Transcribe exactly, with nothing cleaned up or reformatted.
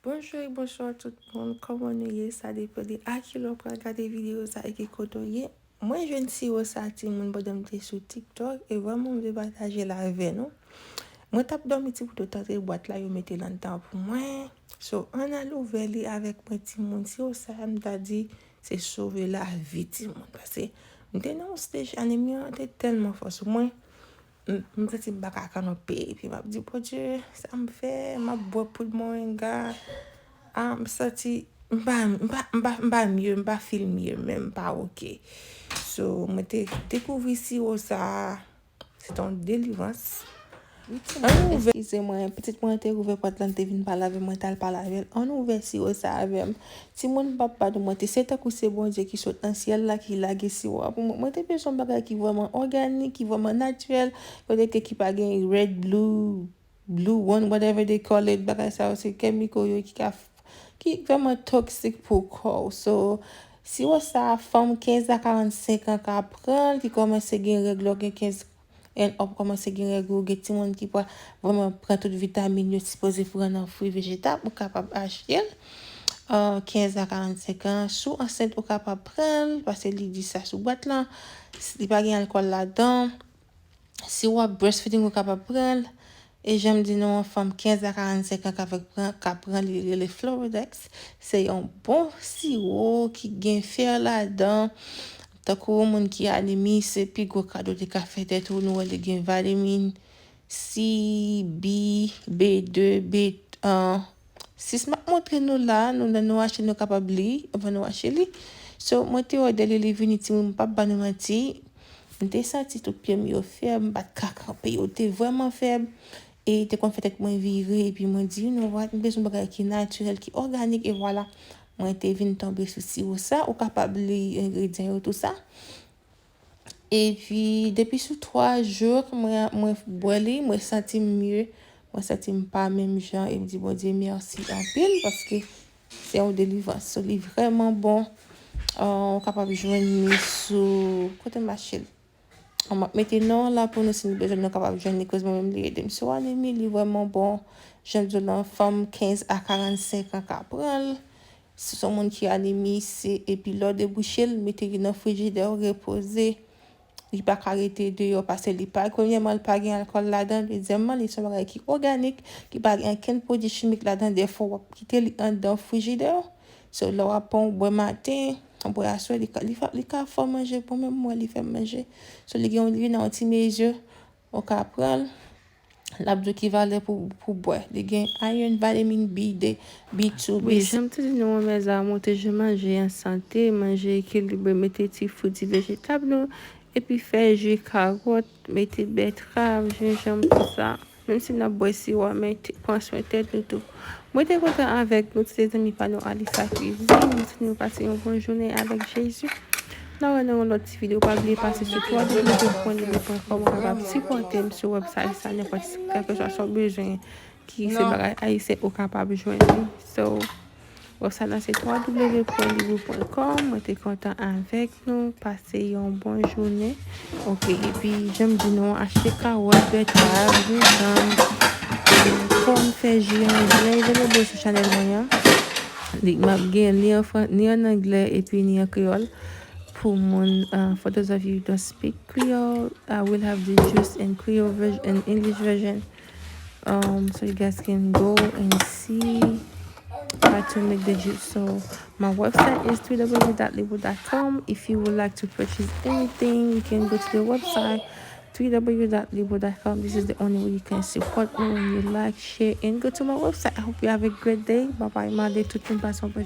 Bonjou e bonswa tout moun, kòman nou ye? Sa depann de a ki lè w pral gade videyo sa e ki kote w ye. Mwen jwenn siwo sa timoun pandan m te sou TikTok e vrèman m vle pataje l avè nou. Mwen t ap dòmi ti bout yo t antre bwat la, yo mete l anndan pou mwen. So, ann al ouvè li avèk mwen timoun. Siwo sa a m ta di se sove lavi timoun. Paske m te nan yon stage anemi an te tèlman fò sou mwen. M, m santi m pa ka kanpe. Epi m ap di, Bondye, sa m fè? M ap bwè poud moringa. Ah, m santi m pa, m pa, m pa, m pa mye, m pa feel mye, men m pa oke. So, mwen te dekouvri siwo sa a. Se te yon delivrans. Ann ouvè. Eskize mwen, pitit mwen te ouvè pòt la, l te vin pale avè mwen, t al pale avè l. Ann ouvè siwo sa avè m. Timoun, m p ap ba nou manti, se tankou se Bondye ki sot nan syèl la ki lage siwo a pou mwen. Mwen te bezwen yon bagay ki vrèman òganik, ki vrèman natirèl, kote ke ki pa gen red, blue, blue one, whatever they call it, bagay sa yo se kemiko yo ki ka f-, ki vrèman toksik pou kò w. So, siwo sa a, fanm kenz a karannsenk an ka pran l, ki kòmanse gen règ lè w gen kenz and up, kòmanse gen règ ou, gen timoun ki pa vrèman pran tout vitamin yo sipoze pran nan fwi vejetab, ou kapab achte l. Ah, kenz a karannsenk an, si w ansent, ou kapab pran l, paske li di sa sou bwat lan. Li pa gen alkòl ladan. Si w ap breastfeeding, ou kapab pran l. E jan m di nou an, fanm kenz a karannsenk an ka fèk pran, ka pran li, li rele Floradex. Se yon bon siwo ki gen fè ladan. Tankou yon moun ki anemi, se pi gwo kado w te ka fè tèt ou. Nou wè li gen vitamin C, B, B de, B, ah, sis m ap montre nou la, nou, lè nou achte, nou kapab li, anvan nou achte li. So, mwen te òdè li, li vini timoun, m p ap ba nou manti. M te santi tout pye m yo fèb, m pa t ka kanpe, yo te vrèman fèb. E te konn fè tèt mwen vire, epi mwen di, you know what, m bezwen bagay ki natirèl, ki òganik, e vwala, mwen te vin tonbe sou siwo sa. Ou kapab li engredyan yo, tou sa. Epi, depi sou twa jou, mwen, mwen bwè li, mwen santi m mye, mwen santi m pa menm jan, e m di Bondye mèsi anpil, paske se yon delivrans. So, li vrèman bon. Ah, ou kapab jwenn li sou, kote m achte l? M ap mete non an la pou nou, si nou bezwen, nou kapab jwenn li, koz mwen menm li ede m. Si w anemi, li vrèman bon. Jan m di w lan, fanm kenz a karannsenk an ka pran l. Si se yon moun ki anemi, se, epi lè w debouche l, mete li nan frijidè w, repoze. Li pa ka rete deyò, paske li pa, premyèman, li pa gen alkòl ladan, dezyèmman, li se yon bagay ki òganik, ki pa gen okenn pwodui chimik ladan, dèfwa w ap kite li anndan frijidè w. So, lè w ap pran, w bwè maten, w bwè aswè, li ka, li fa-, li ka fè w manje, bon, menm mwen, li fè m manje. So, li gen yon, li nan yon ti mezi, ou ka pran l, l ap di w ki valè pou, pou bwè. Li gen iron, vitamin B de, B two, wi, B six. Jan m te di nou an, mes amours, te je manje an sante, manje ekilibre, mete ti fwi, ti vejetab nou, epi fè ji kawòt, mete bètrav, jenjanm, tou sa. Menm si n ap bwè siwo a, men te-, pran swen tèt nou tou. Mwen te kontan avèk nou, se te zanmi pa nou Alisa Cuisine. Mwen swete nou pase yon bon jounen avèk Jezi. N a wè nan yon lòt ti videyo. Pa bliye pase sou w w w pwen libre pwen kòm ou kapab sipòte m sou website sa, nenpòt kèlkeswa sa w bezwen ki se bagay ayisyen, ou kapab jwenn li. So, website la se w w w pwen libre pwen kòm. Mwen te kontan avèk nou. Pase yon bon jounen. Ok, epi jan m di nou, achte kawòt, bètrav, jenjanm, pòm, fè ji an, li available sou chanèl mwen an. Li, m ap gen ni an fran-, ni an anglè epi ni an kreyòl. Pou moun, uh, for those of you who don't speak Creole, I will have the juice in Creole version and English version. Um, so you guys can go and see how to make the juice. So my website is w w w dot libro dot com. If you would like to purchase anything, you can go to the website w w w dot libro dot com. This is the only way you can support me when you like, share, and go to my website. I hope you have a great day. Bye bye. Mande tout moun pase yon bon